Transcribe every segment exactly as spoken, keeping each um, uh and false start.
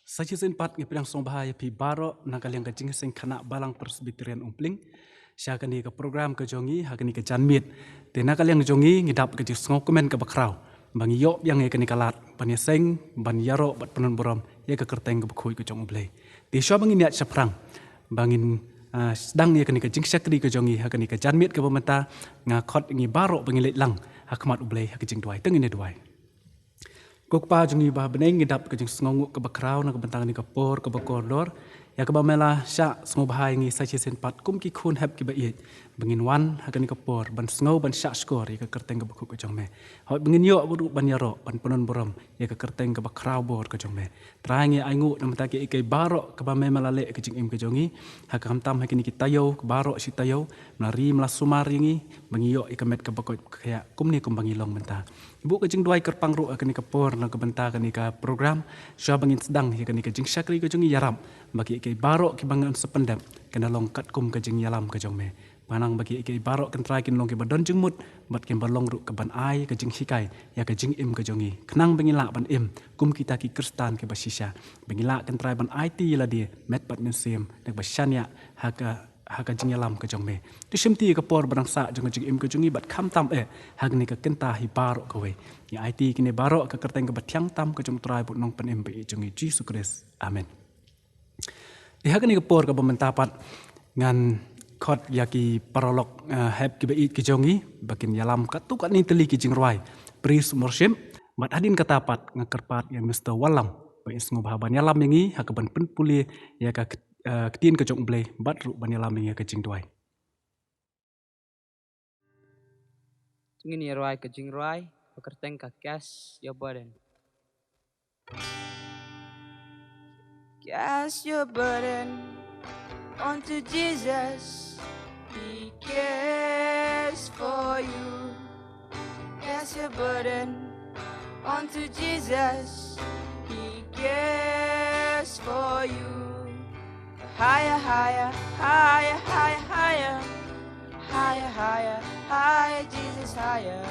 Sa shisien pat ngi pdiang sngewbha ïa phi baroh na ka liang ka Jingïaseng Khynnah Balang Presbyterian Umpling sha kane ka program ka jong ngi ha kane ka janmiet. Te na ka liang jong ngi ngi dap ka jingsngewkmen kaba khraw ba ngi ïoh biang ïa kane ka lad ban ïaseng, ban ïaroh bad pynlong burom ïa ka kyrteng kaba khuid ka jong U Blei. Te shuwa ba ngin ïaid shaphrang ba ngin, ah, sdang ïa kane ka jingshakri ka jong ngi ha kane ka janmiet kaba mynta, nga khot ngi baroh ba ngin leit lang ha khmat U Blei ha ka jingduwai. Te ngin ïa duwai. Ko Kpa jong ngi ba ha bneng, ngi dap ka jingsngewnguh kaba khraw na ka bynta kane ka por kaba kordor ïa kaba me la shah sngewbha ïa ngi sa shisien pat kum ki khun hep kiba ïeit ba ngin wan ha kane ka por ban sngew ban shah shkor ïa ka kyrteng kaba khuid ka jong me. Hooid ba ngin ïoh ruh ban ïaroh ban pynlong burom ïa ka kyrteng kaba khraw bor ka jong me. Trai ngi ainguh na ka bynta kiei kiei baroh kiba me me la leh ha ka jingim ka jong ngi, ha ka khamtam ha kine ki taïew, baroh shi taïew me la ri me la sumar ïa ngi ba ngi ïoh ïa ka met kaba koit ka khiah kumne kumba ngi long mynta. Ngi buh ka jingduwai kyrpang ruh ha kane ka por na ka bynta kane ka program, shuwa ba ngin sdang ïa kane ka jingshakri ka jong ngi, ïarap ba kiei kiei baroh kiba ngan sa pyndep kin long katkum ka jingïalam ka jong me. Ba nang ba kiei kiei baroh kin trai kin long kiba don jingmut bad kin ba long ruh kaban ai ka jinghikai ïa ka jingim ka jong ngi, khnang ba ngin lah ban im kum kita ki Khristan kiba shisha, ba ngin lah kin trai ban aiti ïa lade met bad mynsiem, da kaba shaniah ha ka ha ka jingïalam ka jong me. To shimti ka por ba dang sah jong ka jingim ka jong ngi bad khamtam eh ha kane ka kynta hi baroh kawei. Ngi aiti kine baroh ha ka kyrteng kaba thiang tam ka jong U Trai bad U Nongpynim ba ïeit jong ngi Jisu Khrist. Amen. Te ha kane ka por kaba mynta pat ngan khot ïa ki paralok, eh, hep kiba ïeit ki jong ngi ba kin ïalam katto katne tylli ki jingrwai, praise worship. Bad hadien kata pat nga kyrpad ïa Mister Wallam ba in sngewbha ban ïalam ïa ngi ha kaban pynpule ïa ka kt-, eh, ktien ka jong U Blei bad ruh ban ïalam ïa ngi ha ka jingduwai. Ngin ïa rwai ka jingrwai ba kyrteng ka Cast Your Burden. Cast your burden onto Jesus, He cares for you. Cast your burden onto Jesus, He cares for you. Higher, higher, higher, higher, higher. Higher, higher, higher, Jesus, higher.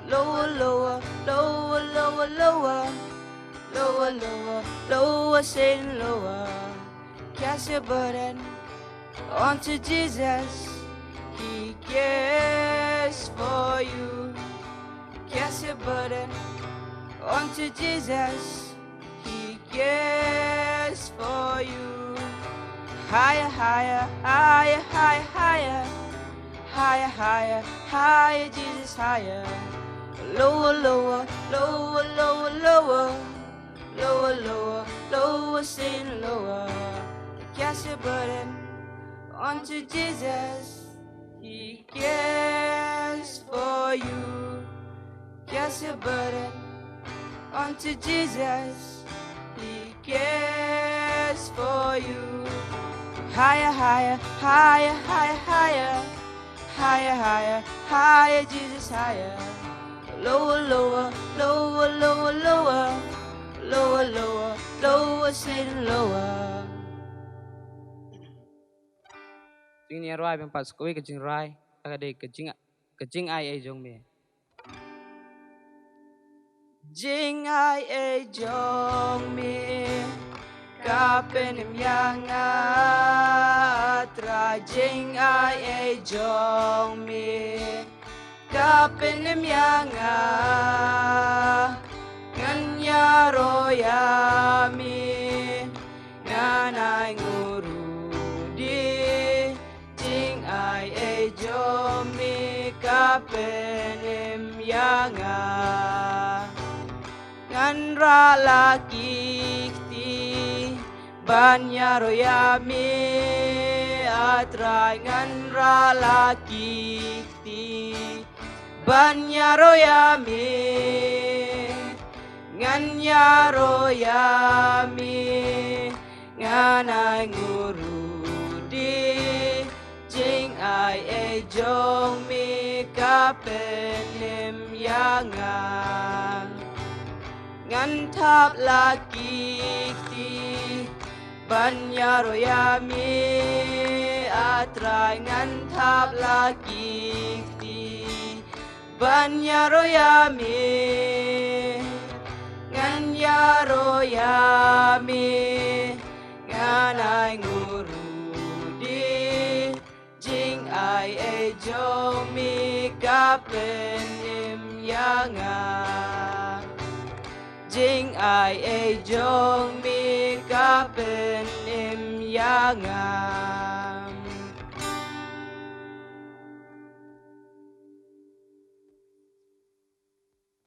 Lower, lower, lower, lower, lower. Lower, lower, lower, Satan, lower. Cast your burden onto Jesus. He cares for you. Cast your burden onto Jesus. He cares for you. Higher, higher, higher, higher, higher. Higher, higher, higher, Jesus, higher. Lower, lower, lower, lower, lower. Lower, lower, lower, Satan, lower. Cast your burden onto Jesus. He cares for you. Cast your burden onto Jesus. He cares for you. Higher, higher, higher, higher, higher. Higher, higher, higher, Jesus, higher. Lower, lower, lower, lower, lower. Lower, lower, lower, Satan, lower. Jingïarwai bym pat sa kawei ka jingrwai, ka dei ka jing, ka jingai ei jong me. Jingai ei jong me ka pynim ïa nga, Trai, jingai ei jong me ka pynim ïa nga, ngan ïaroh ïa me, ngan ainguh ruh de, jingai ei jong me ka pynim ïa nga. Ngan rah la ki kti ban ïaroh ïa me, A Trai, ngan rah la ki kti ban ïaroh ïa me, ngan ïaroh ïa me, ngan ainguh ruh de, jingai ei jong me ka pynim ïa nga. Ngan thap la ki kti ban ïaroh ïa me, A Trai, ngan thap la ki kti ban ïaroh ïa me, ngan ïaroh ïa me, ngan ai nguh ruh de. Jingai ei jong me ka pynim ïa nga. Jingai ei jong me ka pynim ïa nga.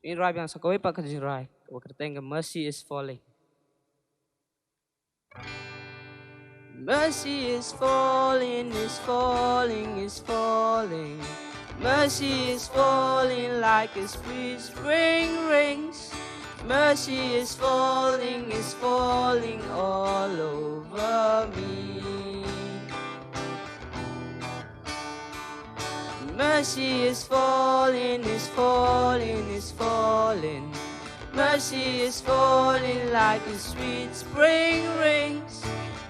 Ngin rwai biang sa kawei pat ka jingrwai kaba kyrteng ka Mercy is Falling. Mercy is falling, is falling, is falling. Mercy is falling like a sweet spring rains. Mercy is falling, is falling all over me. Mercy is falling, is falling, is falling. Mercy is falling like a sweet spring rains.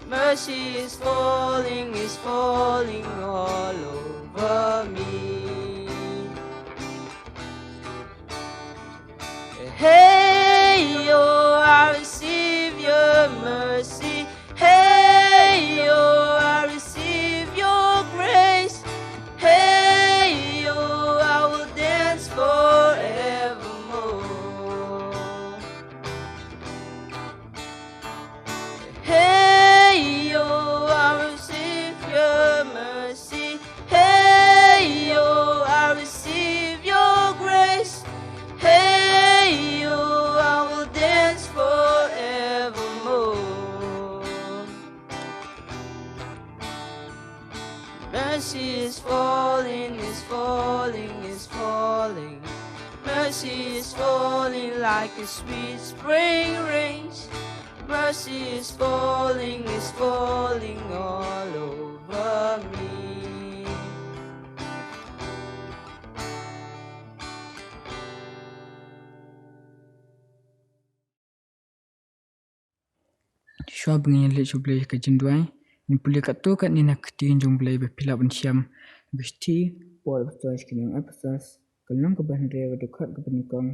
Mercy is falling, is falling all over me. Hey, oh, I receive your mercy. Hey, oh, I receive your grace. Hey, oh, I will dance forevermore. Hey, oh, I receive your mercy. Hey, oh, I receive your grace. Hey, oh, I will dance forevermore. Mercy is falling, is falling, is falling. Mercy is falling like a sweet spring rains. Mercy is falling, is falling all over me. Shuwa ba ngin leit sha U Blei ka jingduwai, ngin pule katto katne na ka ktien jong U Blei ba phi lah ban shem. Ba shithi, Paul apostol sha ki nong Ephesus, ka lynnong kaba hynriew, ka dkhot kaba nyngkong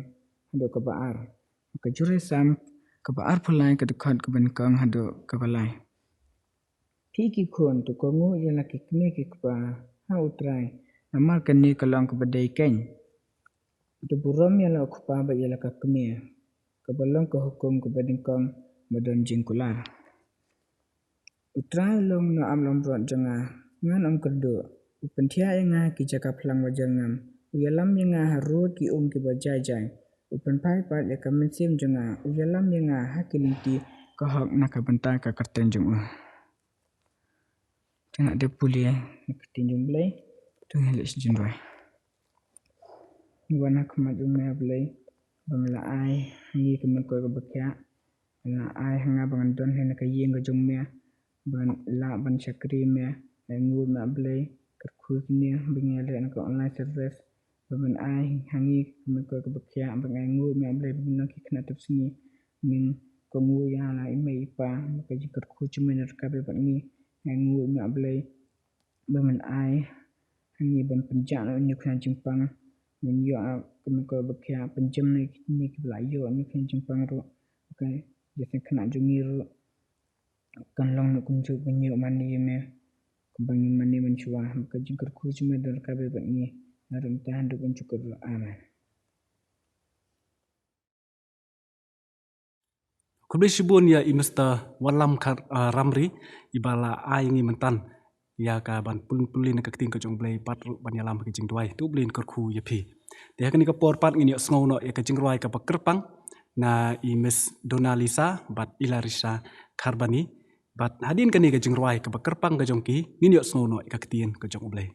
haduh kaba ar. Ka jingïasam kaba arphew lai, ka dkhot kaba nyngkong haduh kaba lai. Phi ki khun, to kohnguh ïa la ki kmie ki kpa ha U Trai, namar kane ka long kaba dei keiñ. To burom ïa la u kpa bad ïa la ka kmie, kaba long ka hukum kaba nyngkong ba don jingkular. U Trai u long u nongap lynrot jong nga, ngan ym kyrduh. U pynthiah ïa nga ha ki jaka phlang ba jyrngam, u ïalam ïa nga harud ki um kiba jai jai. U pynphai pat ïa ka mynsiem jong nga, u ïalam ïa nga ha ki lynti ka hok na ka bynta ka kyrteng jong u. Te nga dep pule na ka ktien jong U Blei, to ngin leit sha jingduwai. Ngi wan ha khmat jong me, A Blei, ba me la ai ha ngi ka mynkoi kaba khiah, me la ai ha nga ba ngan don hi na ka ïing ka jong me, ban lah ban shakri me. Ai nguh me, A Blei, kyrkhu kine ba ngi ïaleh na ka online service, ba men ai ha ngi ka mynkoi kaba khiah, ba ngi ai nguh me, A Blei, ba ngin long ki khynnah tipsngi. Ngin kohnguh ïa la i mei i pa, ba ka jingkyrkhu jong me yn ryngkat bad ngi. Ai nguh me, A Blei, ba men ai ha ngi ban pynjah noh ïa une u khynnah jingpang. Ngin ïoh ka mynkoi kaba khiah, pynjem noh ïa kine kiba la ïoh ïa une u khynnah jingpang ruh. Ka jingïaseng khynnah jong ngi ruh kan long noh kumjuh, ba ngin ïoh mane ïa me kumba ngi mane mynshuwa. Ba ka jingkyrkhu jong me yn ryngkat bad ngi, naduh mynta haduh ban jukut ruh. Amen. Khublei shibun ïa i Mister Wallam Kar-, ah, Ramri, iba la ai ngi mynta ïa ka ban pule pule na ka ktien ka jong U Blei bad ruh ban ïalam ha ka jingduwai. To U Blei un kyrkhu ïa phi. Te ha kane ka por pat ngin ïohsngew noh ïa ka jingrwai kaba kyrpang na i Miss Donalisa bad i Larissa Kharbani. Bad hadien kane ka jingrwai kaba kyrpang ka jong ki, ngin ïohsngew noh ïa ka ktien ka jong U Blei.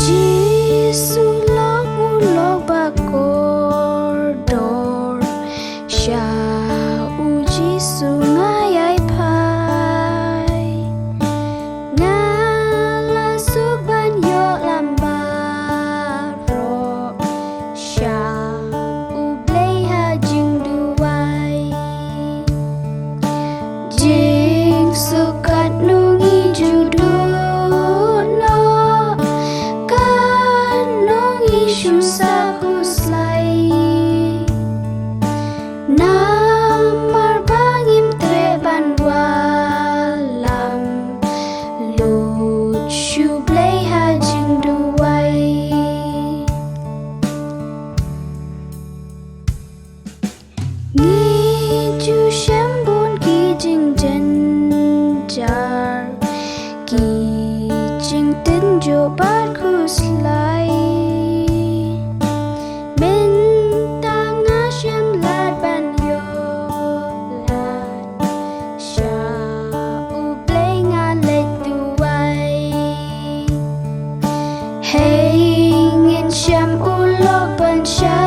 Jisu long u lok ba kordor, sha u Jisu nga ïai phai. Ngi ju shem bun ki jingjynjar, ki jingtynjuh bad khuslai. Mynta nga shem lad ban ïoh lad sha U Blei, nga leit duwai. Hei ngin shem u lok ban shaniah,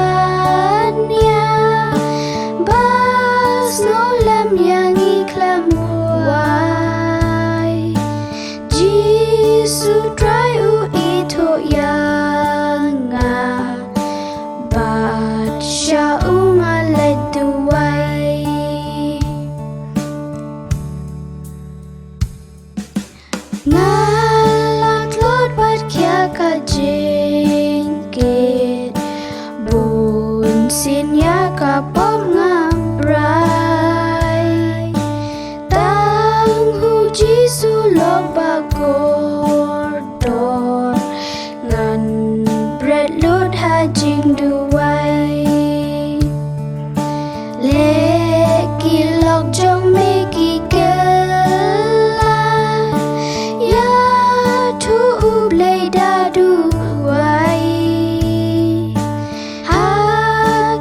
ba sngewlem ïa ngi khlem wai. Jisu Trai u ithuh ïa nga, bad sha u nga leit duwai. Nga la tlot bad khia ka jingkit, bun sien ïa ka pop nga brai. Tang u Jisu lok ba kordor, ngan bret lut ha jingduwai. Leh ki lok jong me ki kylla, ïathuh U Blei da duwai. Ha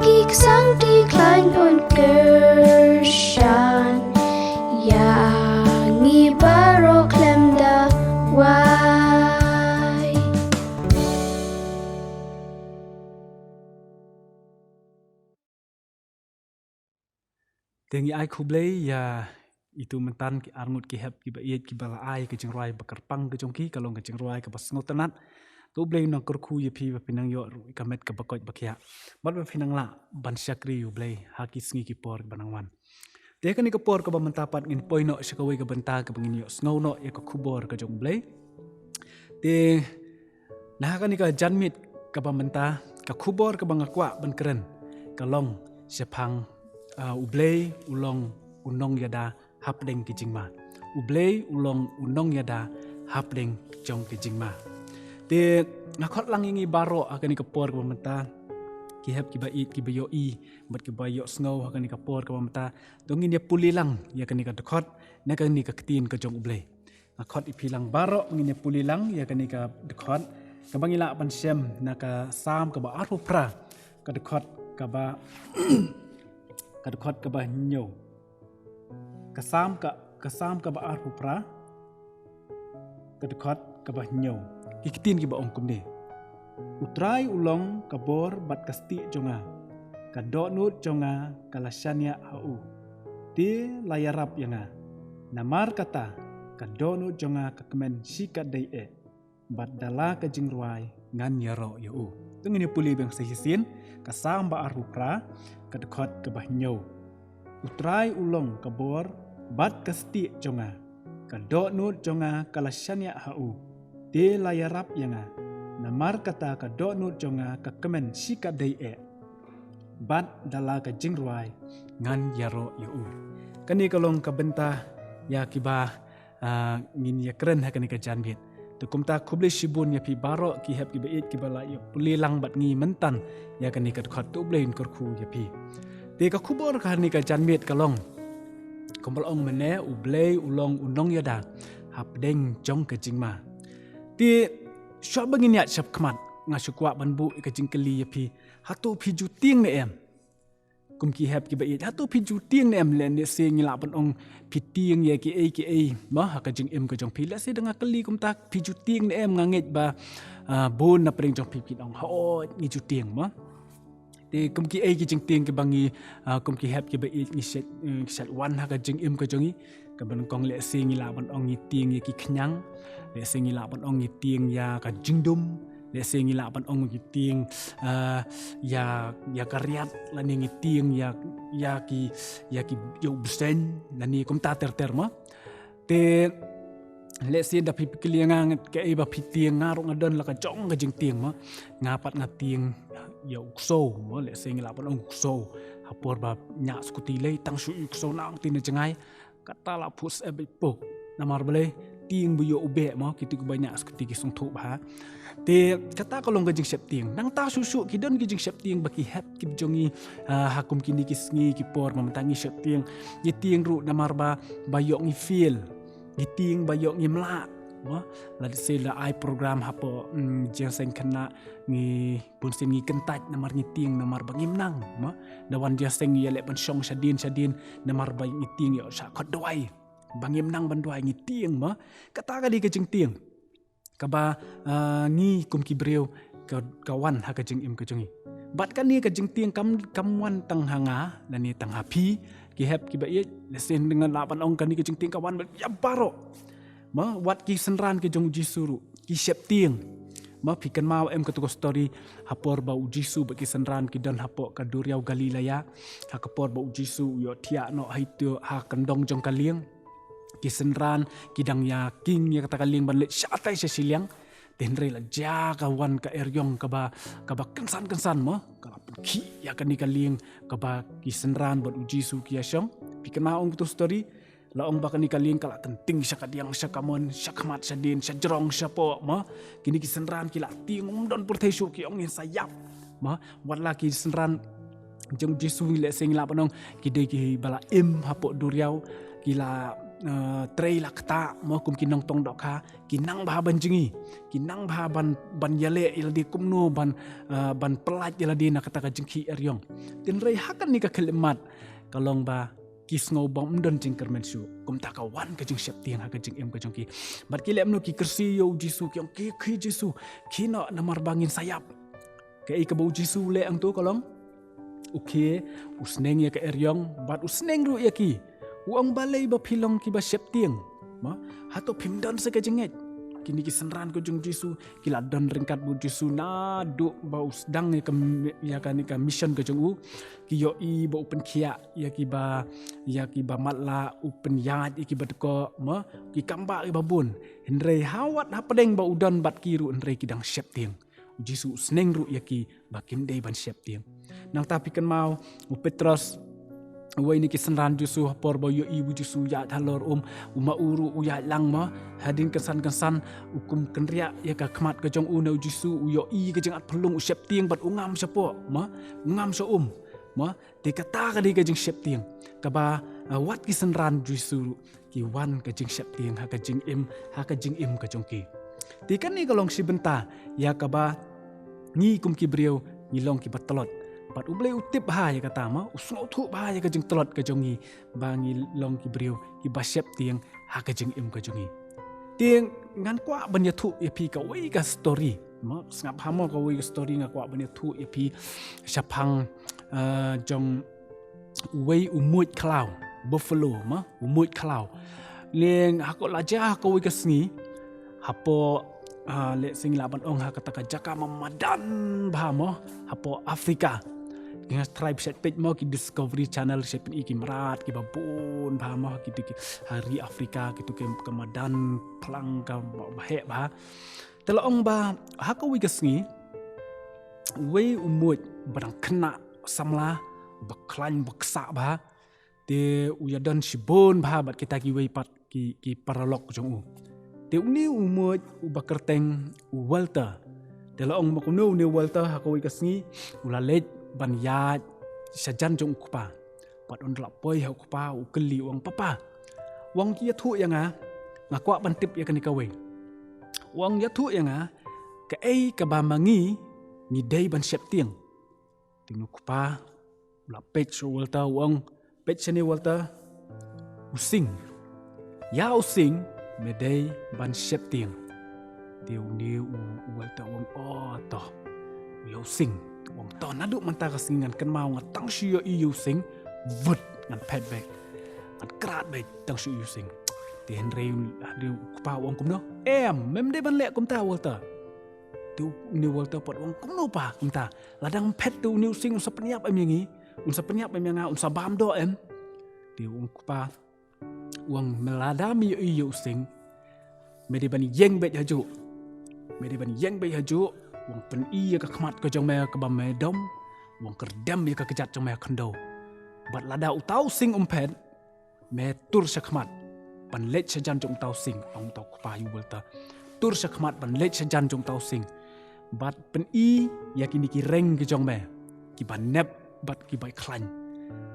ki ksang ki khlaiñ un kyrshan, ïa ngi baroh khlem da wai. Te ngi ai khublei ïa itu mynta ki arngut ki hep kiba ïeit kiba la ai ka jingrwai ba kyrpang ka jong ki, ka long ka jingrwai kaba sngewtynnat. To U Blei un nang kyrkhu ïa phi ba phin nang ïoh ruh ïa ka met kaba koit ba khiah, bad ba phin nang lah ban shakri U Blei ha ki sngi ki por ba nang wan. Te kane ka por kaba mynta pat ngin poi noh sha kawei ka bynta kaba ngin ïohsngew noh ïa ka khubor ka jong U Blei. Te na kane ka janmiet kaba mynta, ka khubor kaba nga kwah ban kren ka long shaphang, ah, U Blei u long u nongïada hapdeng ki jingma. U Blei u long u nongïada hapdeng jong ki jingma. Te nga khot lang ïa ngi baroh ha kane ka por kaba mynta, ki hep kiba ïeit kiba ïohi bad kiba ïohsngew ha kane ka por kaba mynta, to ngin ïa pule lang ïa kane ka dkhot na kane ka ktien ka jong U Blei. Nga khot ïa phi lang baroh, ngin ïa pule lang ïa kane ka dkhot kaba ngi lah ban shem na ka Salm kaba arphew phra, ka dkhot kaba ka dkhot kaba hynñiew. Ka Salm ka, ka Salm kaba arphew phra, ka dkhot kaba hynñiew. Ki ktien kiba ong kumne: U Trai u long ka bor bad ka stieh jong nga, ka dohnud jong nga ka la shaniah ha u, te la ïarap ïa nga. Namar kata ka dohnud jong nga ka kmen shikatdei eh, bad da la ka jingrwai ngan ïaroh ïa u. To ngin ïa pule biang sa shisien, ka Salm ba arphew phra, ka dkhot kaba hynñiew. U Trai u long ka bor bad ka stieh jong nga, ka dohnud jong nga ka la shaniah ha u, te la ïarap ïa nga. Namar kata ka dohnud jong nga ka kmen shikatdei eh, bad da la ka jingrwai ngan ïaroh ïa u. Kane ka long ka bynta ïa kiba, ah, ngin ïa kren ha kane ka janmiet. Te kumta khublei shibun ïa phi baroh ki hep kiba ïeit kiba la ïa pule lang bad ngi mynta ïa kane ka dkhot. To U Blei un kyrkhu ïa phi. Te ka khubor kane ka janmiet ka long, kumba la ong mynne, U Blei u long u nongïada hapdeng jong ka jingma. Te shuwa ba ngin ïaid shakhmat, nga shu kwah ban buh ïa ka jingkylli ïa phi, hato phi ju tieng ne em? Kum ki hep kiba ïeit, hato phi ju tieng ne em? Lehse ngi lah ban ong phi tieng ïa kiei kiei, mo, ha ka jingim ka jong phi. Lehse da nga kylli kumta, phi ju tieng ne em? Nga ngeit ba, ah, bun na pdeng jong phi phin ong, hooid, ngi ju tieng, mo. Te kum kiei ki jingtieng kiba ngi, ah, kum ki hep kiba ïeit ngi shait, eh, ngi shait wan ha ka jingim ka jong ngi. Kaba nyngkong lehse ngi lah ban ong ngi tieng ïa ki khñiang. Lehse ngi lah ban ong ngi tieng ïa ka jingdum. Lehse ngi lah ban ong ngi tieng, eh, ïa, ïa ka riat, lane ngi tieng ïa, ïa ki, ïa ki, ïa u bseiñ, lane kumta ter ter, mo. Te lehse da phi kylli ïa nga, kaei ba phi tieng, nga ruh nga don la ka jong ka jingtieng, mo. Nga pat nga tieng ïa u ksew, mo, lehse ngi lah ban ong u ksew. Ha por ba ñiah skuti lei tang shu ïa u ksew na ong ti na jngai. Kata la pus e bit puk. Namar balei? tieng ba ïoh u beh mo, kito kiba ñiah scooty ki sngewthuh bha. Te kata ka long ka jingsheptieng. Nangta shuh shuh ki don ki jingsheptieng ba ki hep ki jong ngi, ah, ha kum kine ki sngi ki por ba mynta ngi sheptieng. Ngi tieng ruh namar ba, ba ïoh ngi fail. Ngi tieng ba ïoh ngim lah. Mo, lada shisha la ai program hapoh, mm, jingïaseng khynnah ngi bunsien ngi kyntait namar ngi tieng namar ba ngim nang. Mo, da wan jingïaseng ngi ïaleh ban shong shadien shadien namar ba ngi tieng ïoh shah khot duwai. Ba ngim nang ban duwai ngi tieng mo. Kata ka dei ka jingtieng. Kaba, ah, ngi kum ki briew ka, ka wan ha ka jingim ka jong ngi. Bad kane ka jingtieng kam, kam wan tang ha nga, lane tang ha phi, ki hep kiba ïeit, lehse ngan lah ban ong kane ka jingtieng ka wan bad ïa baroh. Mo, wat ki synran ki jong u Jisu ruh, ki sheptieng. Mo, phi kynmaw em katu ka story, ha por ba u Jisu bad ki synran ki don hapoh ka duriaw Galilea, ha ka por ba u Jisu u ïohthiah noh ha itu ha kyndong jong ka lieng. Ki synran ki dang ïa king ïa kata ka lieng ban leit shatai sha shiliang. Te hynrei la jia ka wan ka eriong kaba, kaba kynsan kynsan mo, ka la pynkhih ïa kane ka lieng kaba ki synran bad u Jisu ki ïa shong. Phi kynmaw ong katu story, la ong ba kane ka lieng ka la kynting sha kadiang, sha kamon, sha khmat, sha dien, sha jrong, shapoh mo. Kine ki synran ki la tieng, ym don pyrthei shuh, ki ong ngin sa ïap. Mo, wat la ki synran jong u Jisu lehse ngi lah ban ong ki dei kiba la im hapoh duriaw, ki la, eh, trei la ktah mo kum ki nongtong dohkha, ki nang bha ban jngi, ki nang bha ban, ban ïaleh ïa lade kumno ban, eh, ban pyllait ïa lade na kata ka jingkhih eriong. Te hynrei ha kane ka khyllipmat ka long ba ki sngew ba ym don jingkyrmen shuh. Kumta ka wan ka jingsheptieng ha ka jingim ka jong ki. Bad ki leh kumno, ki kyrsiew ïa u Jisu, ki ong, "Khie, khie Jisu, khie noh namar ba ngin sa ïap." Kaei kaba u Jisu u leh hangto ka long, u khie, u sneng ïa ka eriong bad u sneng ruh ïa ki. U ong, "Balei ba phi long kiba sheptieng? Mo, hato phim don sa ka jingngeit?" Kine ki synran ka jong u Jisu ki la don ryngkat bad u Jisu naduh ba u sdang ïa ka mi-, ïa kane ka mission ka jong u. Ki ïohi ba u pynkhiah ïa kiba, ïa kiba matlah, u pynïaid ïa kiba dkoh, mo, ki kam bah kiba bun. Hynrei ha wat hapdeng ba u don bad ki ruh hynrei ki dang sheptieng. U Jisu u sneng ruh ïa ki ba kim dei ban sheptieng. Nangta phi kynmaw u Petros, uwei na ki synran Jisu, ha por ba u ïohi u Jisu u ïaid halor um, u ma u ruh u ïaid lang mo. Hadien kynsan kynsan u kum kynriah ïa ka khmat ka jong u na u Jisu, u ïohi ka jingatphyllung, u sheptieng bad u ngam shapoh mo, u ngam sha um mo. Te kata ka dei ka jingsheptieng kaba, ah, wat ki synran Jisu ruh ki wan ka jingsheptieng ha ka jingim, ha ka jingim ka jong ki. Te kane ka long shi bynta ïa kaba ngi kum ki briew ngi long kiba tlot. Bad U Blei u tip bha ïa kata mo, u sngewthuh bha ïa ka jingtlot ka jong ngi ba ngi long ki briew kiba sheptieng ha ka jingim ka jong ngi. Te ngan kwah ban ïathuh ïa phi kawei ka story mo, sngap bha mo, kawei ka story nga kwah ban ïathuh ïa phi shaphang, eh, jong uwei u muid khlaw, buffalo mo, u muid khlaw. Leng ha ko la jia ha kawei ka sngi, hapoh, ah, lehse ngi lah ban ong ha kata ka jaka ma madan bha mo, hapoh Africa. Nga try ba shait peit mo ki Discovery Channel, shait pyni ki mrad kiba bun bha mo, kito ki ha ri Africa, kito ki ka madan phlang kaba heh bha. Te la ong ba ha kawei ka sngi, uwei u muid ba dang khynnah samla, ba khlaiñ ba ksah bha. Te u ïadon shibun bha bad kita kiwei pat ki, ki paralok jong u. Te une u muid uba kyrteng u Walter. Te la ong ma kumno une u Walter ha kawei ka sngi u la leit ban ïaid shajan jong u kpa. Bad un da la poi ha u kpa u kylli u ong, "Papa, u ong ïathuh ïa nga, nga kwah ban tip ïa kane kawei. U ong ïathuh ïa nga kaei kaba ma ngi ngi dei ban sheptieng." Te une u kpa u la peit sha u Walter u ong, "Peit shane Walter, u sing. Ïa u sing me dei ban sheptieng." Te une u, u Walter u ong, "O to, ïa u sing." U ong, "To naduh mynta ka sngi ngan kynmaw, nga tang shu ïohi ïa u sing, vut ngan phet beit, ngan krat beit tang shu ïohi ïa u sing." Te hynrei u, hynrei u kpa u ong, "Kumno? Em, mem dei ban leh kumta Walter." Te une u Walter pat u ong, "Kumno pa kumta? Lada ngam phet te une u sing un sa pynïap em ïa ngi? Un sa pynïap em ïa nga? Un sa bam doh em?" Te u kpa u ong, "Me lada me ïohi ïa u sing, me dei ban ïeng beit hajuh. Me dei ban ïeng beit hajuh, u ong pyni ïa ka khmat ka jong me kaba me dom, u ong kyrdem ïa ka kjat jong me ha khyndew. Bad lada uta u sing um phet, me tur sha khmat." ban leit shajan jong uta u sing, ong uta u kpa ïa u Walter. Tur shakhmat ban leit shajan jong uta u sing. Bad pyni ïa kine ki reng ki jong me, kiba nep bad kiba khlaiñ.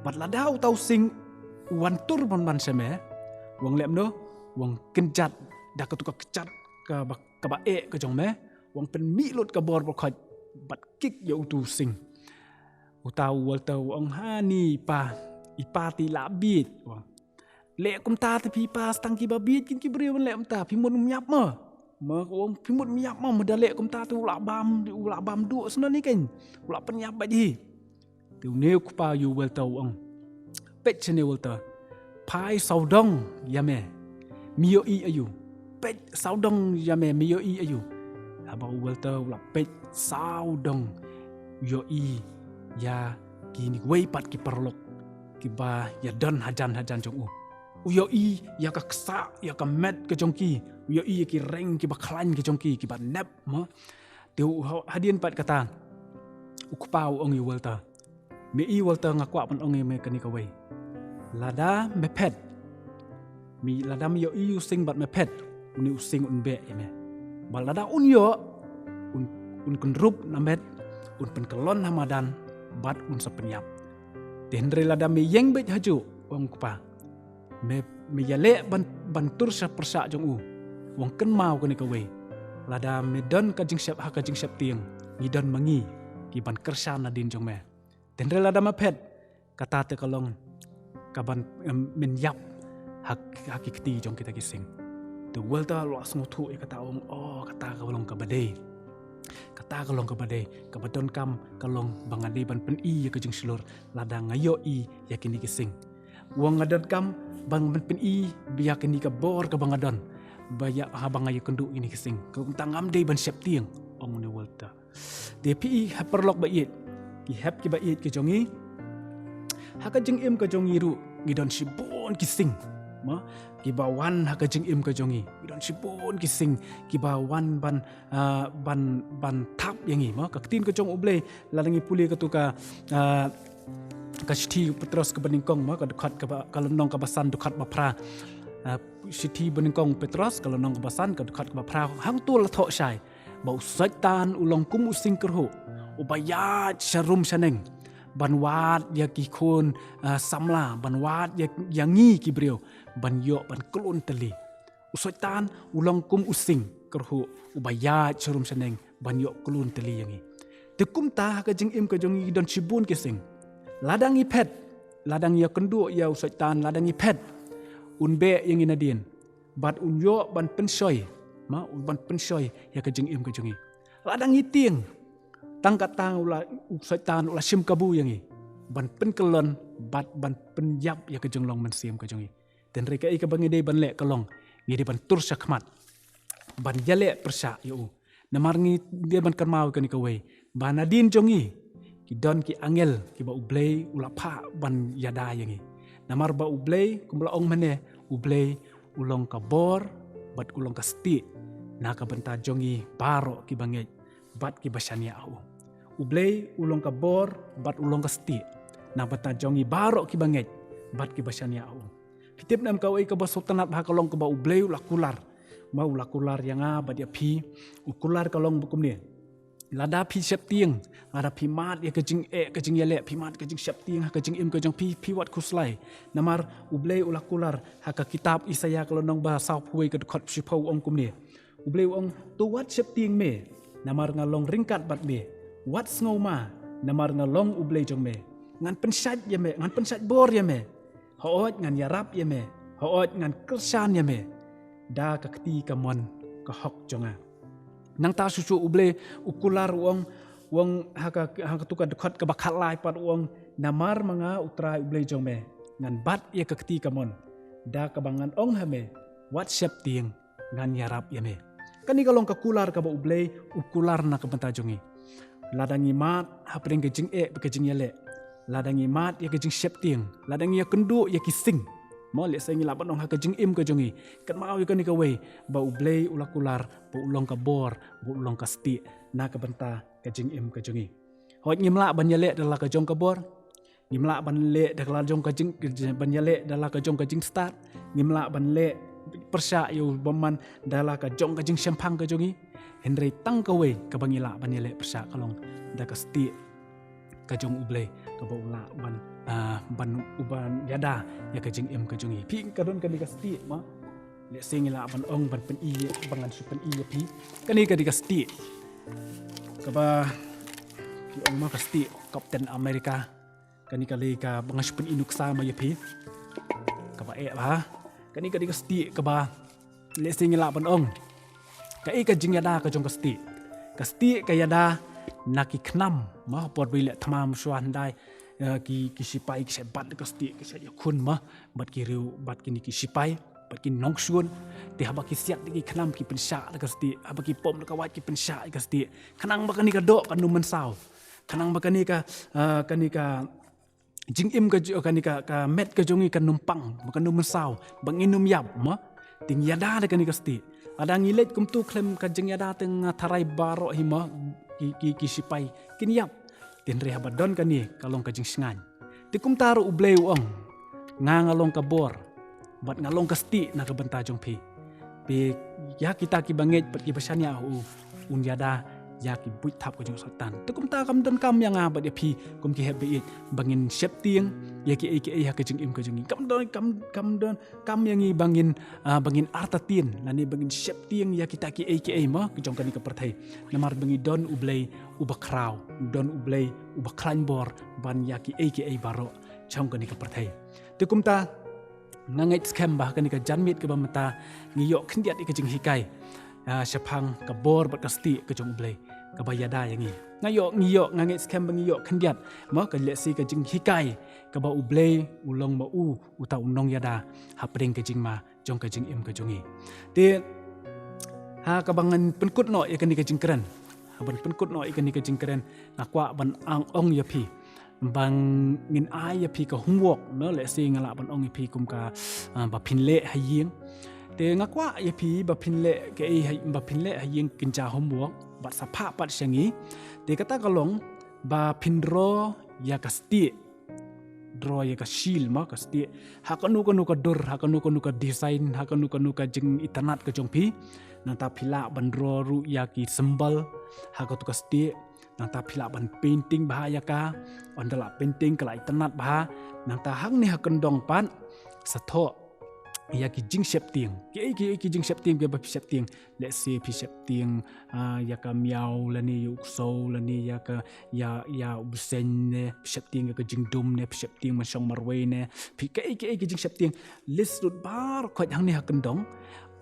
Bad lada uta u sing u wan tur ban ban sha me, u ong leh kumno, u ong kynjat da katu ka kjat kaba, kaba eh ka jong me, u ong pynmih lut ka bor bakhoit bad kick ïa utu u sing. Uta u Walter u ong, hani pa, i pa te i la bieit, u ong. Leh kumta te phi pa, sa tang kiba bieit kin ki briew ban leh kumta, phi mut ym ïap mo. Ma u ong, phi mut ym ïap mo, ma da leh kumta te u la bam, u la bam duh sngewbha ni kein. U la pynïap bad hi. Te une u kpa ïa u Walter u ong, peit shane Walter, phai sawdong ïa me, me ïohi aïu. Peit sawdong ïa me, me ïohi aïu. Haba u Walter u la peit sawdong, u ïohi ïa kine kiwei pat ki paralok kiba ïadon hajan hajan jong u. U ïohi ïa ka ksah, ïa ka met ka jong ki. U ïohi ïa ki reng kiba khlaiñ ka jong ki, kiba nep mo. Te u ha-, hadien pat kata, u kpa u ong ïa u Walter, me i Walter, nga kwah ban ong ïa me kane kawei. Lada me phet, me, lada me ïohi u sing bad me phet, une u sing un beh ïa me. Bad lada un ïoh, un, un kynrup na met, un pynkyllon ha madan bad un sa pynïap. Te hynrei lada me ïeng beit hajuh, ong u kpa, me, me ïaleh ban, ban tur sha pyrshah jong u, u ong kynmaw kane kawei. Lada me don ka jingshep, ha ka jingsheptieng, ngi don ma ngi ki ban kyrshan nadien jong me. Te hynrei lada me phet, kata te ka long kaban, em, men ïap ha, ha ki kti jong kita ki sing. Te u Walter u la sngewthuh ïa kata, u ong, oh, kata ka long kaba dei. Kata ka long kaba dei, kaba donkam ka long ba nga dei ban pyni ïa ka jingshlur lada nga ïohi ïa kine ki sing. U ong nga donkam ban, ban pyni ïa kane ka bor kaba nga don, ba ïa, haba nga ïakynduh ïa kine ki sing. Ka kumta ngam dei ban sheptieng, ong une u Walter. Te phi i ha paralok ba ïeit, ki hep kiba ïeit ki jong ngi. Ha ka jingim ka jong ngi ruh ngi don shibun ki sing, mo, kiba wan ha ka jingim ka jong ngi. Ngi don shibun ki sing kiba wan ban, ah, ban, ban thap ïa ngi, mo. Ka ktien ka jong U Blei, lada ngi pule katu ka, ah, ka shithi Petros kaba nyngkong, mo, ka dkhot kaba, ka lynnong kaba san, dkhot ba phra. Ah, shithi banyngkong Petros, ka lynnong kaba san, ka dkhot kaba phra, hangto la thoh shai ba u Soitan u long kum u sing kyrhuh uba ïaid sharum shaneng ban wad ïa ki khun, ah, samla, ban wad ïa, ïa ngi ki briew ban ïoh ban klun tylli. U Soitan u long kum u sing kyrhuh uba ïaid sharum shaneng ban ïoh klun tylli ïa ngi. Te kumta ha ka jingim ka jong ngi don shibun ki sing. Lada ngi phet, lada ngi ïakynduh ïa u Soitan, lada ngi phet, un beh ïa ngi nadien. Bad un ïoh ban pynshoi, ma, un ban pynshoi ïa ka jingim ka jong ngi. Lada ngi tieng, tang katne u la, u Soitan u la shim kabu ïa ngi ban pynkyllon bad ban pynïap ïa ka jinglong mynsiem ka jong ngi. Te hynrei kaei kaba ngi dei ban leh ka long, ngi dei ban tur shakhmat ban ïaleh pyrshah ïa u. Namar ngi dei ban kynmaw ïa kane kawei, ba nadien jong ngi ki don ki angel kiba U Blei u la phah ban ïada ïa ngi. Namar ba U Blei, kumba la ong mynne, U Blei u long ka bor bad u long ka stieh na ka bynta jong ngi baroh kiba ngeit bad kiba shaniah ha u. U Blei u long ka bor bad u long ka stieh na bynta jong ngi baroh kiba ngeit bad kiba shaniah ha u. Phi tip ne em kawei kaba sngewtynnat bha ka long kaba U Blei u la kular. Ma u la kular ïa nga bad ïa phi, u kular ka long ba kumne. Lada phi sheptieng, lada phi mad ïa ka jingeh, ka jingïaleh, phi mad ka jingsheptieng ha ka jingim ka jong phi, phi wat khuslai. Namar U Blei u la kular ha ka kitab Isaïah ka lynnong ba sawphew wei ka dkhot shiphew, u ong kumne. U Blei u ong, to wat sheptieng me, namar nga long ryngkat bad me. Wat sngewma, namar nga long U Blei jong me. Ngan pynshait ïa me, ngan pynshait bor ïa me. Hooid ngan ïarap ïa me, hooid ngan kyrshan ïa me da ka kti kamon ka hok jong nga. Nangta shuh shuh U Blei u kular, u ong, u ong ha ka, ha katu ka dkhot kaba khatlai pat, u ong, namar ma nga U Trai U Blei jong me, ngan bat ïa ka kti kamon da kaba ngan ong ha me, wat sheptieng, ngan ïarap ïa me. Kane ka long ka kular kaba U Blei u kular na ka bynta jong ngi. Lada ngi mad hapdeng ka jingeh bad ka jingïaleh, lada ngi mad ïa ka jingsheptieng, lada ngi ïakynduh ïa ki sing, mo, lehse ngi lah ban ong ha ka jingim ka jong ngi, kynmaw ïa kane kawei, ba U Blei u la kular ba u long ka bor, ba u long ka stieh na ka bynta ka jingim ka jong ngi. Hooid ngim lah ban ïaleh da la ka jong ka bor, Ngim lah ban leh da la ka jong ka jing, ban ïaleh da la ka jong ka jingstad. Ngim lah ban leh pyrshah ïa u bymman da la ka jong ka jingshemphang ka jong ngi. Hynrei tang kawei kaba ngi lah ban ïaleh pyrshah ka long da ka stieh ka jong U Blei, kaba u lah ban, ah, ban, u ban ïada ïa ka jingim ka jong ngi. Phi, ka don kane ka stieh mo. Lehse ngi lah ban ong ban pyni, ba ngan shu pyni ïa phi. Kane ka dei ka stieh kaba ki ong mo ka stieh Captain America. Kane ka dei kaba ngan shu pyni nuksa mo ïa phi. Kaba eh bha. Kane ka dei ka stieh kaba, lehse ngi lah ban ong, kaei ka jingïada ka jong ka stieh. Ka stieh ka ïada na ki khnam mo, por ba ïaleh thma mynshuwa hyndai, eh, ki, ki shipai ki shait bat da ka stieh, ki shait ïakhun mo bad ki riew, bad kine ki shipai, bad ki nongshun. Te haba ki siat da ki khnam ki pynshah da ka stieh, haba ki pom da ka wait ki pynshah da ka stieh. Khnang ba kane ka doh kan ym mynsaw. Khnang ba kane ka, eh, kane ka jingim ka jong, kane ka, ka met ka jong ngi kan ym pang, ba kan ym mynsaw, ba ngin ym ïap mo. Te ngi ïada da kane ka stieh. Lada ngi leit kumto khlem ka jingïada te nga tharai baroh hi mo, ki, ki, ki shipai kin ïap. Te hynrei haba don kane ka long ka jingshngaiñ. Te kumta ruh U Blei u ong, nga nga long ka bor bad nga long ka stieh na ka bynta jong phi. Phi, ïa kita kiba ngeit bad kiba shaniah ha u, un ïada ïa ki buit thap ka jong u Soitan. Te kumta kam donkam ïa nga bad ïa phi kum ki hep ba ïeit ba ngin sheptieng ïa kiei kiei ha ka jingim ka jong ngi. Kam don, kam, kam donkam ïa ngi ba ngin, ah, ba ngin artatien lane ba ngin sheptieng ïa kita kiei kiei mo ka jong kane ka pyrthei. Namar ba ngi don U Blei uba khraw, don U Blei uba khlaiñ bor ban ïa kiei kiei baroh jong kane ka pyrthei. Te kumta nga ngeit skhem ba ha kane ka janmiet kaba mynta ngi ïoh khyndiat ïa ka jinghikai, ah, shaphang ka bor bad ka stieh ka jong U Blei kaba ïada ïa ngi. Nga ïoh, ngi ïoh, nga ngeit skhem ba ngi ïoh khyndiat mo ka lehse ka jinghikai kaba U Blei u long ma u uta u nongïada hapdeng ka jingma jong ka jingim ka jong ngi. Te ha kaba ngan pynkut noh ïa kane ka jingkren, ha ban pynkut noh ïa kane ka jingkren, nga kwah ban ong ïa phi ba ngin ai ïa phi ka homework, no, lehse nga lah ban ong ïa phi kum ka, ah, ba phin leh ha ïing. Te nga kwah ïa phi ba phin leh kaei ha, ba phin leh ha ïing kynja homework bad sa phah pat sha ngi. Te kata ka long ba phin draw ïa ka stieh, draw ïa ka shield mo, ka stieh, ha kano kano ka dur, ha kano kano ka design, ha kano kano ka jingitynnad ka jong phi. Nangta phi lah ban draw ruh ïa ki symbol ha kato ka stieh. Nangta phi lah ban painting bha ïa ka. Ynda la painting ka la itynnad bha. Nangta hangne ha kyndong pat sa thoh ïa ki jingsheptieng. Kiei kiei ki jingsheptieng kiba phi sheptieng. Lehse phi sheptieng, ah, ïa ka miaw lane ïa u ksew lane ïa ka, ïa, ïa u bseiñ ne, phi sheptieng ïa ka jingdum ne, phi sheptieng ban shong marwei ne, phi kaei kaei ki jingsheptieng. List lut baroh khoit hangne ha kyndong.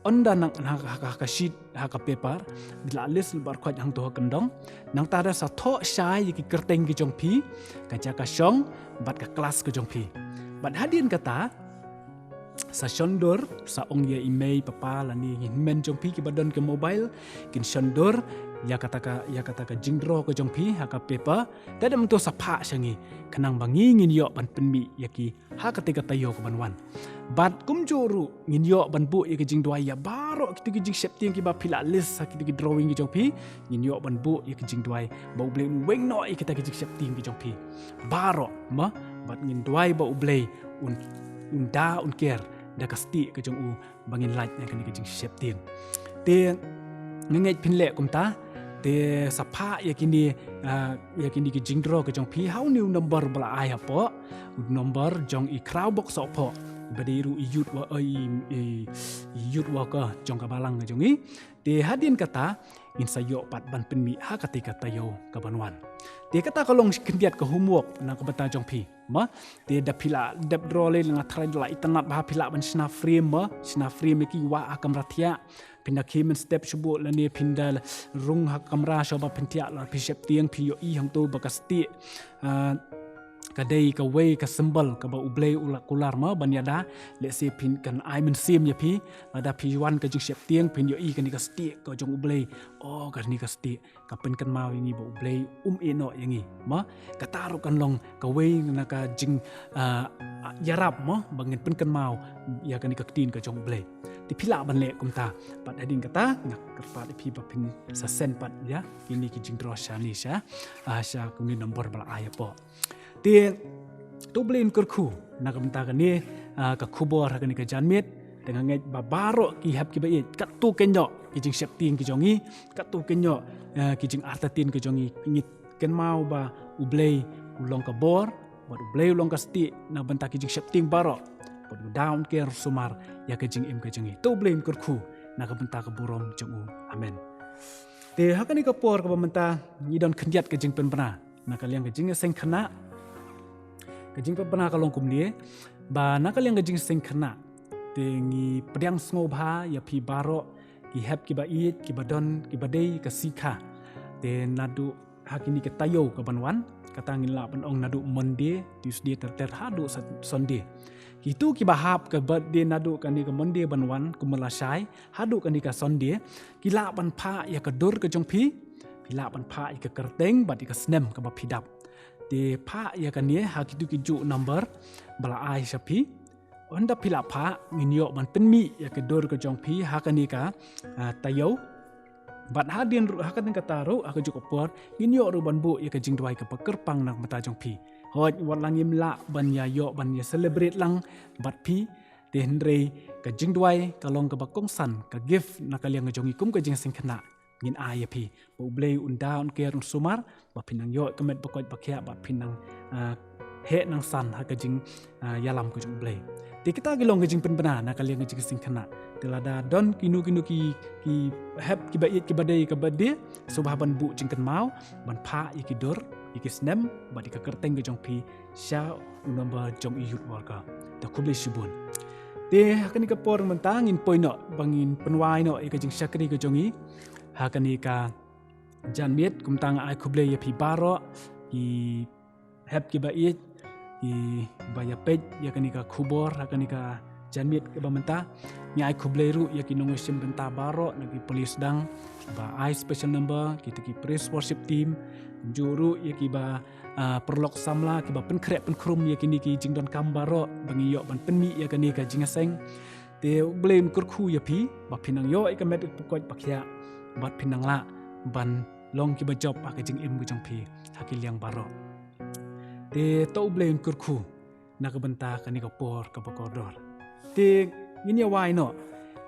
Ynda nang ha, ha, ha ka sheet, ha ka paper, phi la list lut baroh khoit hangto ha kyndong. Nangta da sa thoh shai ïa ki kyrteng ki jong phi, ka jaka shong bad ka klas ka jong phi. Bad hadien kata sa shon dur, sa ong ïa i mei papa lane i hynmen jong phi kiba don ka mobile, kin shon dur ïa kata ka, ïa kata ka jingdraw ka jong phi ha ka paper. Te da mynta sa phah sha ngi khnang ba ngi ngin ïoh ban pynmih ïa ki ha kata ka taïew kaban wan. Bad kumjuh ruh ngin ïoh ban buh ïa ka jingduwai ïa baroh kito ki jingsheptieng kiba phi la list ha kito ki drawing ki jong phi. Ngin ïoh ban buh ïa ka jingduwai ba U Blei un weng noh ïa kita ki jingsheptieng ki jong phi baroh mo. Bad ngin duwai ba U Blei un, un da un ker da ka stieh ka jong u ba ngin lait na kane ka jingsheptieng. Te nga ngeit phin leh kumta. Te sa phah ïa kine, ah, ïa kine ki jingdraw ka jong phi ha une u number ba la ai hapoh, u number jong i khraw bok sohphoh ba dei ruh i youth wa, i, i, i youth worker jong ka balang ka jong i. Te hadien kata ngin sa ïoh pat ban pynmih ha kata ka taïew kaban wan. Te kata ka long khyndiat ka homework na ka bynta jong phi. Mo, te da phi la dep draw lei nga tharai da la itynnad bha phi lah ban shna frame mo, shna frame ïa ki wah ha kamra thiah. Phin da khie mynstep shuh lane phin da rung ha kamra shuh ba phin thiah la phi sheptieng phi ïohi hangto ba ka stieh, ah, ka dei kawei ka symbol kaba U Blei u la kular mo ban ïada. Lehse phin kan ai mynsiem ïa phi lada phi wan ka jingsheptieng phin ïohi kane ka stieh ka jong U Blei. Oh, kane ka stieh ka pynkynmaw ïa ngi ba U Blei um ïehnoh ïa ngi. Mo, kata ruh kan long kawei na ka jing, ah, ïarap mo ba ngin pynkynmaw ïa kane ka ktien ka jong U Blei. Te phi lah ban leh kumta. Bad hadien kata nga kyrpad ïa phi ba phin sa send pat ïa kine ki jingdraw shane sha, ah, sha kane number ba la ai hapoh. Te To U Blei un kyrkhu na ka bynta kane, ah, ka khubor ha kane ka janmiet. Te nga ngeit ba baroh ki hep ki ba ïeit, katto katne ki jingsheptieng ki jong ngi, katto katne, ah, ki jingartatien ki jong ngi, ngi kynmaw ba U Blei u long ka bor, bad U Blei u long ka stieh na bynta ki jingsheptieng baroh, bad u da un ker sumar ïa ka jingim ka jong ngi. To U Blei un kyrkhu na ka bynta ka burom jong u. Amen. Te ha kane ka por kaba mynta ngi don khyndiat ka jingpynbna na ka liang ka jingïaseng khynnah. Ka jingpynbna ka long kumne, ba na ka liang ka jingïaseng khynnah, te ngi pdiang sngewbha ïa phi baroh, ki hep ki ba ïeit, ki ba don, ki ba dei ka sikha. Te naduh ha kine ki taïew ka ban wan, kata ngin lah ban ong naduh Monday, Tuesday, ter ter haduh Sat-, Sunday. Kitu ki ba hap ka birthday naduh kane ka Monday ban wan, kumba la shai, haduh kane ka Sunday, ki lah ban phah ïa ka dur ka jong phi, phi lah ban phah ïa ka kyrteng bad ïa ka snem kaba phi dap. Te phah ïa kane ha kitu ki juh number ba la ai sha phi. Ynda phi la phah, ngin ïoh ban pynmih ïa ka dur ka jong phi ha kane ka, ah, taïew. Bad hadien ruh, ha kane kata ruh, ha ka juh ka por, ngin ïoh ruh ban buh ïa ka jingduwai kaba kyrpang na ka bynta jong phi. Hooid, wat la ngim lah ban ïa ïoh ban ïa celebrate lang bad phi, te hynrei ka jingduwai ka long kaba kongsan, ka gift na ka liang ka jong ngi kum ka jingïaseng khynnah, ngin ai ïa phi. Ba U Blei un da un ker un sumar, ba phin nang ïoh ka met ba koit ba khiah, ba phin nang, ah, heh nang san ha ka jing, ah, ïalam ka jong U Blei. Te kita ki long ka jingpynbna na ka liang ka jingïaseng khynnah. Te lada don kino kino ki, ki hep ki ba ïeit ki ba dei ka birthday, sngewbha ban buh jingkynmaw ban phah ïa ki dur, ïa ki snem bad ïa ka kyrteng ka jong phi sha u number jong i youth worker. Te khublei shibun. Te ha kane ka por mynta ngin poi noh ba ngin pynwai noh ïa ka jingshakri ka jong i ha kane ka janmiet. Kumta nga ai khublei ïa phi baroh ki hep ki ba ïeit, ki ba ïa peit ïa kane ka khubor ha kane ka janmiet kaba mynta. Ngi ai khublei ruh ïa ki nongshim bynta baroh na ki police dang ba ai special number, kita ki praise worship team, kumjuh ruh ïa ki ba, ah, paralok samla, ki ba pynkhreh pynkhrum ïa kine ki jingdonkam baroh ba ngi ïoh ban pynmih ïa kane ka jingïaseng. Te U Blei un kyrkhu ïa phi ba phin nang ïoh ïa ka met ba koit ba khiah, bad phin nang lah ban long ki ba jop ha ka jingim ka jong phi ha ki liang baroh. Te to U Blei un kyrkhu na ka bynta kane ka por kaba kordor. Te ngin ïa wai noh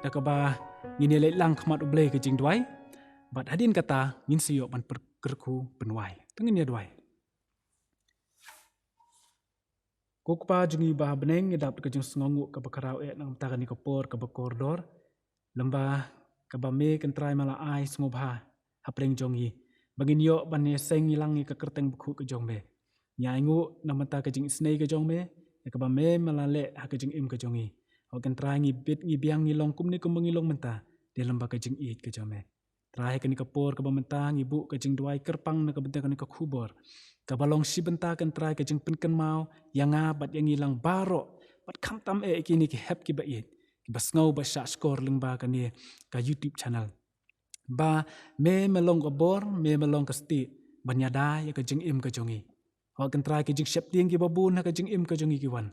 da kaba ngin ïa leit lang khmat U Blei ka jingduwai, bad hadien kata ngin sa ïoh ban pynkyrkhu pynwai. Te ngin ïa duwai. Ko Kpa jong ngi ba ha bneng, ngi dap da ka jingsngewnguh kaba khraw eh na ka bynta kane ka por kaba kordor, lem bad kaba me ko Trai me la ai sngewbha hapdeng jong ngi ba ngin ïoh ban ïaseng lang ïa ka kyrteng bakhuid ka jong me. Ngi ainguh na ka bynta ka jingisynei ka jong me, ïa kaba me me la leh ha ka jingim ka jong ngi. Hooid ko Trai, ngi bit ngi biang ngi long kumne kumba ngi long mynta, dei lem bad ka jingïeit ka jong me. Trai, ha kane ka por kaba mynta ngi buh ka jingduwai kyrpang na ka bynta kane ka khubor, kaba long shi bynta ko Trai ka jingpynkynmaw ïa nga bad ïa ngi lang baroh, bad khamtam eh ïa kine ki hep ki ba ïeit, ki ba sngew ba shah shkor lyngba kane ka YouTube channel. Ba me me long ka bor, me me long ka stieh ban ïada ïa ka jingim ka jong ngi. Hooid ko Trai, ki jingsheptieng ki ba bun ha ka jingim ka jong ngi ki wan,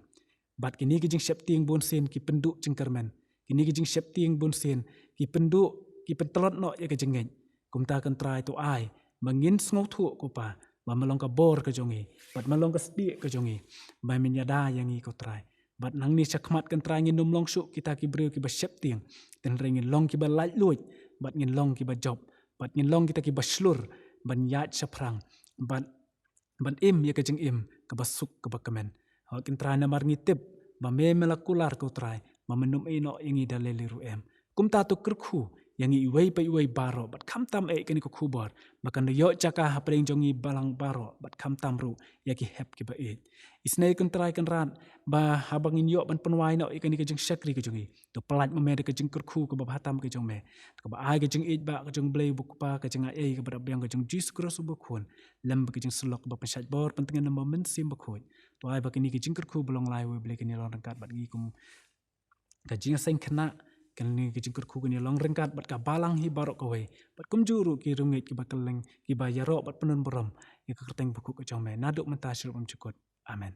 bad kine ki jingsheptieng bunsien ki pynduh jingkyrmen. Kine ki jingsheptieng bunsien ki pynduh, ki pyntlot noh ïa ka jingngeit. Kumta ko Trai, to ai ba ngin sngewthuh ko Pa, ba me long ka bor ka jong ngi, bad me long ka stieh ka jong ngi, ba men ïada ïa ngi ko Trai. Bad nangne shakhmat ko Trai, ngin ym long shuh kita ki briew ki ba sheptieng, hynrei ngin long ki ba laitluid, bad ngin long ki ba jop, bad ngin long kita ki ba shlur ban ïaid shaphrang, bad ban im ïa ka jingim kaba suk kaba kmen. Hooid ko Trai, namar ngi tip ba me me la kular ko Trai, ba men ym ïehnoh ïa ngi da lei lei ruh em. Kumta to kyrkhu ïa ngi iwei pa iwei baroh, bad khamtam eh ïa kane ka khubor, ba kan da ïoh jaka hapdeng jong ngi balang baroh, bad khamtam ruh ïa ki hep ki ba ïeit. Isynei ko Trai Kynrad, ba haba ngin ïoh ban pynwai noh ïa kane ka jingshakri ka jong ngi, to pyllait ma me da ka jingkyrkhu kaba bha tam ka jong me, kaba ai ka jingïeit ba ka jong U Blei U Kpa, ka jingaiei kaba dap biang ka jong U Jisu Khrist U Khun, lem bad ka jingsyllok ba pynshait bor pyntngen lem bad U Mynsiem Bakhuid. To ai ba kine ki jingkyrkhu ba long lai, wei Blei, kin ïa long ryngkat bad ngi kum ka jingïaseng khynnah, kane ka jingkyrkhu kin ïa long ryngkat bad ka balang hi baroh kawei, bad kumjuh ruh ki riewngeit ki ba kylleng, ki ba ïaroh bad pyndon burom ïa ka kyrteng bakhuid ka jong me, naduh mynta sha ruh bymjukut. Amen.